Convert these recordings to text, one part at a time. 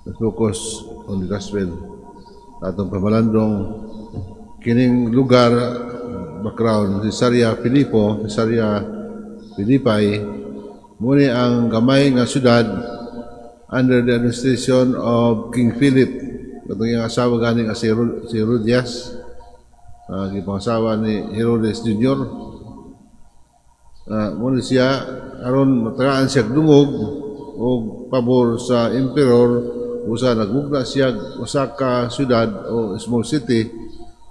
Let's focus on the gospel. Atong pamalandong kining lugar, background, Cesarea Filipo, Cesarea Philippi, mao ni ang gamay nga syudad under the administration of King Philip. Katong iyang asawa gani nga si Herodias, gipangasawa ni Herodes Jr. Mao ni siya aron matagaan siya dungog og pabor sa emperor, usa nagmugna siya usa ka syudad o small city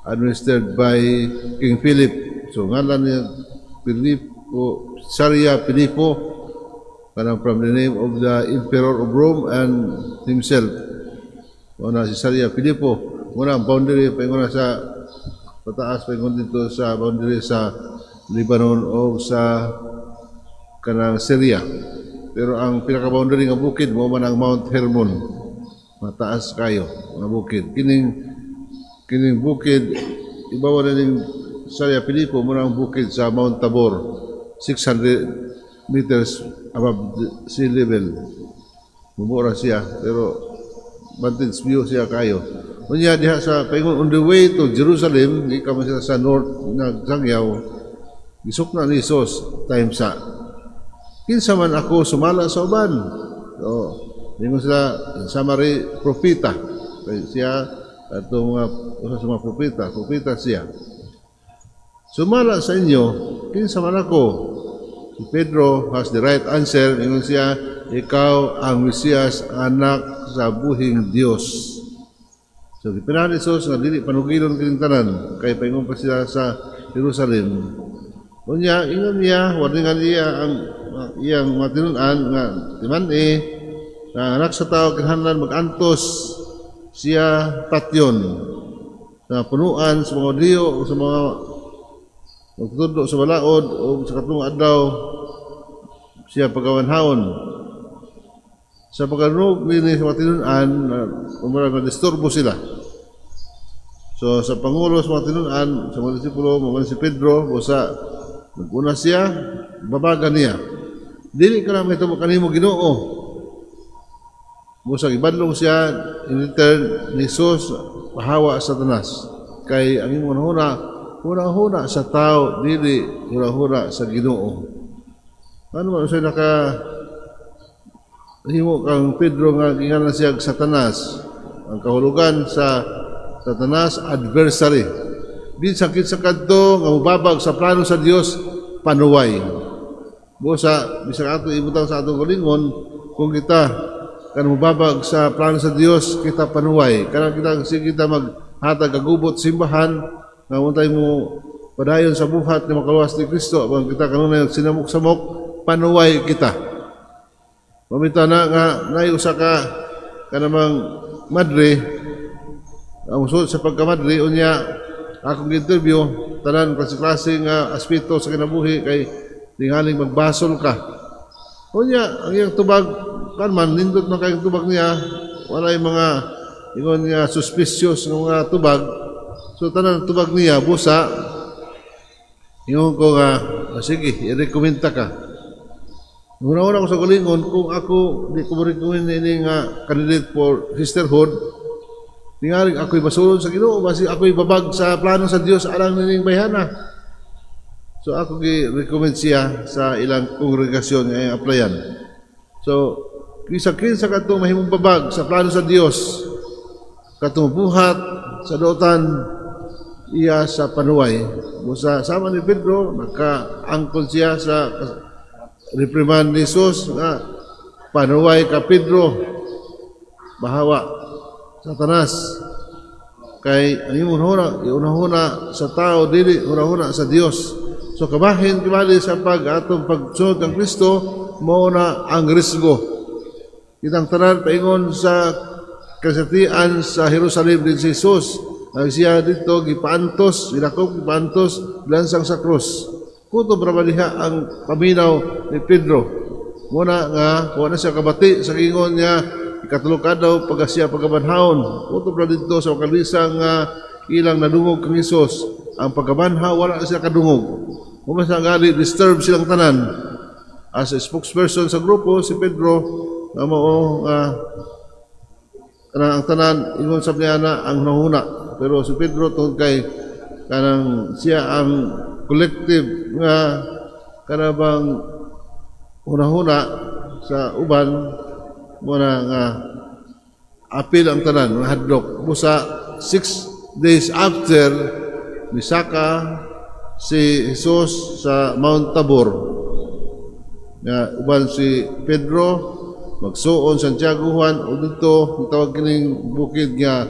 administered by King Philip. So ngalan niya Filipo, Caesarea Filipo, kanang from the name of the emperor of Rome and himself. Mao na Caesarea Filipo. Mao na ang boundary paingon na sa pataas, paingon dito sa boundary sa Lebanon o sa kanang Syria. Pero ang pinaka-boundary nga bukid mao man ang Mount Hermon. Mataas kayo nga bukid. Kining bukid ibawa na ning Caesarea Filipo, mao na ang bukid sa Mount Tabor, 600 meters above the sea level. Mumura siya pero vantage view siya kayo. Unya diha sa paingon on the way to Jerusalem, gikan man sila sa north nagsangyaw, gisukna ni Jesus time sa kinsa man ako sumala sa uban. So, ningon sila Samari propeta. Kay siya atong mga usa sa mga propeta, propeta siya. Sumala sa inyo, kinsa man ako? Si Pedro has the right answer. Ingon siya, "Ikaw ang Mesiyas, anak sa buhing Dios." So, gipinahan ni Jesus nga dili panugilon kining tanan, kay paingon pa sila sa Jerusalem. Unya, ingon niya, warningan niya ang iyang mga tinun-an nga timan-i na anak sa tao kinahanglan mag-antos siya, patyon sa punuan sa mga Hudiyo o sa mga magtudlo sa balaod, o sa katlong adlaw siya pagabanhawon. Sa pagkanog nini sa mga tinun-an, umara na disturbo sila. So sa pangulo sa mga tinun-an, sa mga disipulo, mao si Pedro, busa naguna siya, babaga niya. "Dili ka na mahitabo kanimo, Ginoo." Busa ibadlong siya in return ni Jesus, "Pahawa, Satanas. Kay ang imong huna, huna-huna sa tao, dili huna-huna sa Ginoo." Ano man siya naka himo kang Pedro nga gingalan siya Satanas? Ang kahulugan sa Satanas, adversary. Bisan kinsa kadto nga mubabag sa plano sa Dios, panuway. Busa bisan ato ibutang sa atong kaugalingon, kung kita kan mubabag sa plano sa Dios, kita panuway. Kanang kita sige kita maghatag kagubot simbahan nga untay mo padayon sa buhat ni makaluwas ni Kristo, apan kita kanunay sinamok-samok, panuway kita. Mamita na nga naay usa ka kanamang madre ang musulod sa pagkamadre. Unya akong interview tanan klase-klase nga aspeto sa kinabuhi kay tingaling magbasol ka. Unya ang iyang tubag kan man nindot man kayong tubag niya, walay mga ingon nga suspicious nga mga tubag. So tanan tubag niya, busa ingon ko nga, "Ah, sige, i-recommend ka." Una-una ko sa kaugalingon, kung ako di ko mo-recommend ini nga candidate for sisterhood, tingaling ako'y basulon sa Ginoo, basi ako'y babag sa plano sa Dios alang nining bayhana. So ako gi-recommend siya sa ilang kongregasyon nga iyang applyan. So kinsa kinsa kadtong mahimong babag sa plano sa Dios, katong buhat sa dootan, iya sa panuway. Busa sama ni Pedro, nakaangkon siya sa reprimand ni Jesus nga, "Panuway ka, Pedro, bahawa, Satanas. Kay ang imong huna, hunahuna sa tao, dili hunahuna sa Dios." So kabahin kibali sa pag atong pagsunod kang Kristo, mao na ang risgo. Kitang tanan paingon sa kasatian sa Jerusalem din si Jesus. Ang siya dito gipaantos, gidakop, gipaantos, lansang sa krus. Kutob ra ba diha ang paminaw ni Pedro? Muna nga kuha na siya kabati sa ingon niya ikatulo ka adlaw pagka siya pagabanhawon. Kutob ra dito sa kalisang nga ilang nadungog kang Hesus. Ang pagkabanhaw wala na siya kadungog. Kung sa gali disturb silang tanan. As a spokesperson sa grupo si Pedro nga mao nga Kanang ang tanan ingon sa niya na ang nahuna, pero si Pedro, tungod kay kanang siya ang collective nga kanabang hunahuna sa uban, mo na nga apil ang tanan hadlok. Busa 6 days after, misaka si Jesus sa Mount Tabor nga uban si Pedro, magsuon Santiago, Juan, ug didto tawag kining bukid nga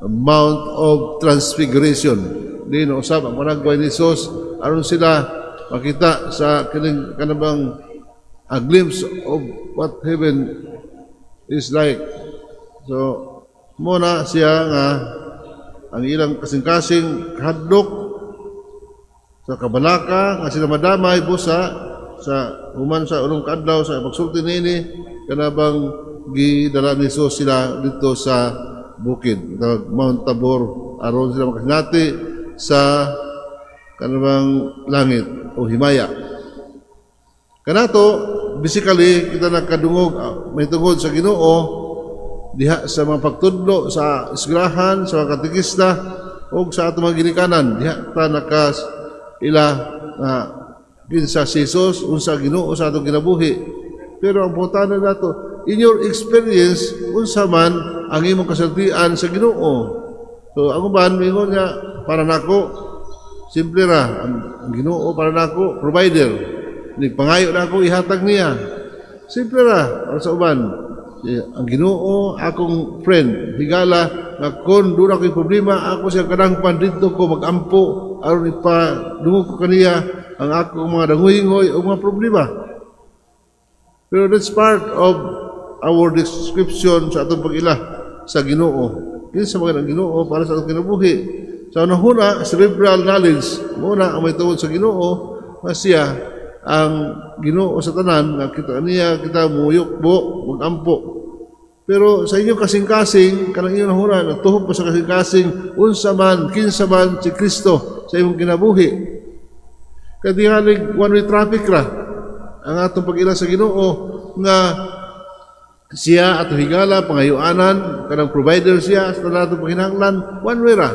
Mount of Transfiguration. Di no usab ang panagway ni Jesus aron sila makita sa kining kanabang a glimpse of what heaven is like. So muna siya nga ang ilang kasing-kasing kahadlok sa kabalaka nga sila madamay, busa sa human sa unong kaadlaw sa pagsulti niini, kanabang gidala ni Jesus sila didto sa bukid tawag Mount Tabor aron sila makasinati sa kanabang langit o himaya. Kanato basically kita nakadungog may tungod sa Ginoo diha sa mga pagtudlo sa eskwelahan, sa mga katekista o sa atong mga ginikanan. Diha ta nakas ila nga kinsa si Jesus, unsa Ginoo sa atong kinabuhi. Pero ang pangutana nato, in your experience, unsa man ang imong kasultian sa Ginoo? So ang uban mingon nga, "Para nako simple ra ang Ginoo, para nako provider. Nig pangayo nako, ihatag niya." Simple ra para sa uban. Ang Ginoo akong friend, higala nga kon doon ako'y problema, ako siya kadangpan, didto ko magampo aron ipadungog ko kaniya ang akong mga danguy-ngoy o mga problema. Pero that's part of our description sa atong pag-ila sa Ginoo. Kinsa man ang Ginoo para sa atong kinabuhi. Sa unahuna, cerebral knowledge, muna ang may tungod sa Ginoo nga siya ang Ginoo sa tanan, nga kita niya kita muyukbo, magampo. Pero sa inyong kasing-kasing, kanang inyong nahuna, natuhog pa sa kasing-kasing, unsa man, kinsa man si Kristo sa imong kinabuhi? Kaya tingalig one-way traffic ra ang atong pag-ila sa Ginoo nga siya atong higala, pangayuanan, kanang provider siya sa tanan atong panginahanglan, one way ra.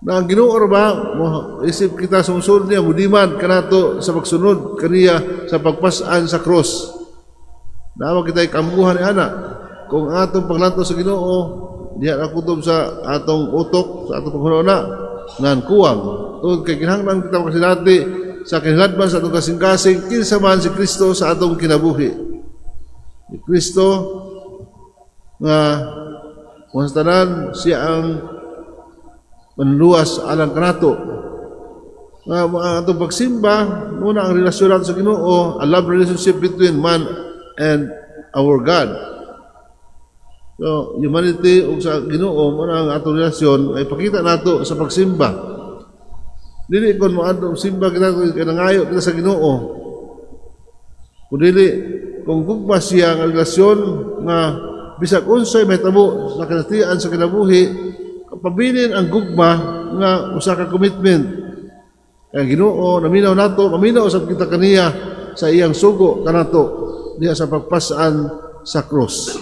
Na ang Ginoo ra ba, mo isip kita sumusunod niya, mudiman kanato sa pagsunod kaniya sa pagpas-an sa cross. Nawa kita ikambuhan ni ana. Kung ang atong paglantaw sa Ginoo, diha na kutob sa atong utok, sa atong panghuna, ngan kuwang. Tungod kay kinahanglan kita makasinati sa kinaladman sa atong kasing-kasing, kinsa man si Kristo sa atong kinabuhi. Si Kristo nga kung sa tanan siya ang manluwas alang kanato. Nga ang atong pagsimba, muna ang relasyon nato sa Ginoo, a love relationship between man and our God. So, humanity ug sa Ginoo, muna ang atong relasyon ay pakita nato sa pagsimba. Dili kon moadto simba kita kay nangayo kita sa Ginoo. Kung dili kung gugma siya nga relasyon nga bisag unsay mahitabo sa kinatian sa kinabuhi, pabilin ang gugma nga usa ka commitment. Kay Ginoo naminaw nato, maminaw usab kita kaniya sa iyang sugo kanato diha sa pagpas-an sa krus.